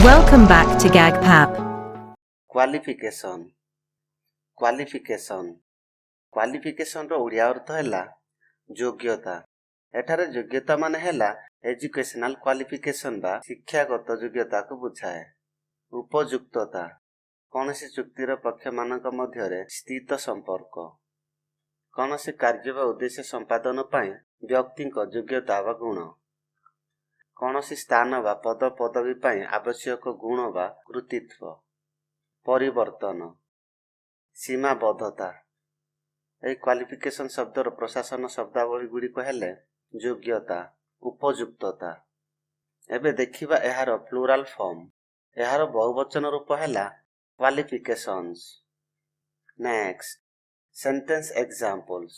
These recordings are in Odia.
Welcome back to GagPap. Qualification. Qualification. କ୍ୱାଲିଫିକେସନ୍ର Odia ଅର୍ଥ ହେଲା ଯୋଗ୍ୟତା। ଏଠାରେ ଯୋଗ୍ୟତା ମାନେ ହେଲା ଏଜୁକେସନାଲ କ୍ୱାଲିଫିକେସନ୍ ବା ଶିକ୍ଷାଗତ ଯୋଗ୍ୟତାକୁ ବୁଝାଏ। ଉପଯୁକ୍ତତା, କୌଣସି ଚୁକ୍ତିର ପକ୍ଷମାନଙ୍କ ମଧ୍ୟରେ ସ୍ଥିତ ସମ୍ପର୍କ। କୌଣସି କାର୍ଯ୍ୟ ବା ଉଦ୍ଦେଶ୍ୟ ସମ୍ପାଦନ ପାଇଁ ବ୍ୟକ୍ତିଙ୍କ ଯୋଗ୍ୟତା ବା ଗୁଣ। କୌଣସି ସ୍ଥାନ ବା ପଦ ପଦବୀ ପାଇଁ ଆବଶ୍ୟକ ଗୁଣ ବା କୃତିତ୍ୱ। ପରିବର୍ତ୍ତନ, ସୀମାବଦ୍ଧତା। ଏହି କ୍ୱାଲିଫିକେସନ୍ ଶବ୍ଦର ପ୍ରଶାସନ ଶବ୍ଦାବଳୀ ଗୁଡ଼ିକ ହେଲେ ଯୋଗ୍ୟତା, ଉପଯୁକ୍ତତା। ଏବେ ଦେଖିବା ଏହାର ପ୍ଲୁରାଲ ଫର୍ମ। ଏହାର ବହୁବଚନ ରୂପ ହେଲା କ୍ୱାଲିଫିକେସନ୍ସ। Next, sentence ଏକ୍ସାମ୍ପଲ୍ସ।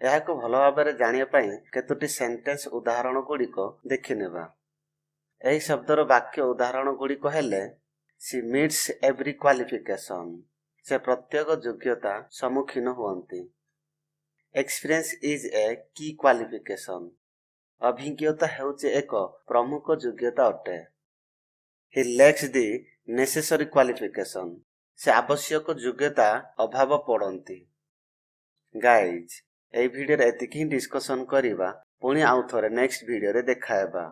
ଏହାକୁ ଭଲ ଭାବରେ ଜାଣିବା ପାଇଁ କେତୋଟି ସେଣ୍ଟେନ୍ସ ଉଦାହରଣ ଗୁଡ଼ିକ ଦେଖିନେବା। ଏହି ଶବ୍ଦର ବାକ୍ୟ ଉଦାହରଣ ଗୁଡ଼ିକ ହେଲେ: She meets every qualification. ସେ ପ୍ରତ୍ୟେକ ଯୋଗ୍ୟତା ସମ୍ମୁଖୀନ ହୁଅନ୍ତି। Experience is a key qualification. ଅଭିଜ୍ଞତା ହେଉଛି ଏକ ପ୍ରମୁଖ ଯୋଗ୍ୟତା ଅଟେ। He lacks the necessary qualification. ସେ ଆବଶ୍ୟକ ଯୋଗ୍ୟତା ଅଭାବ ପଡ଼ନ୍ତି। ଗାଇଜ୍, ଏଇ ଭିଡ଼ିଓରେ ଏତିକି ହିଁ ଡିସ୍କସନ୍ କରିବା। ପୁଣି ଆଉ ଥରେ ନେକ୍ସଟ ଭିଡ଼ିଓରେ ଦେଖା ହେବା।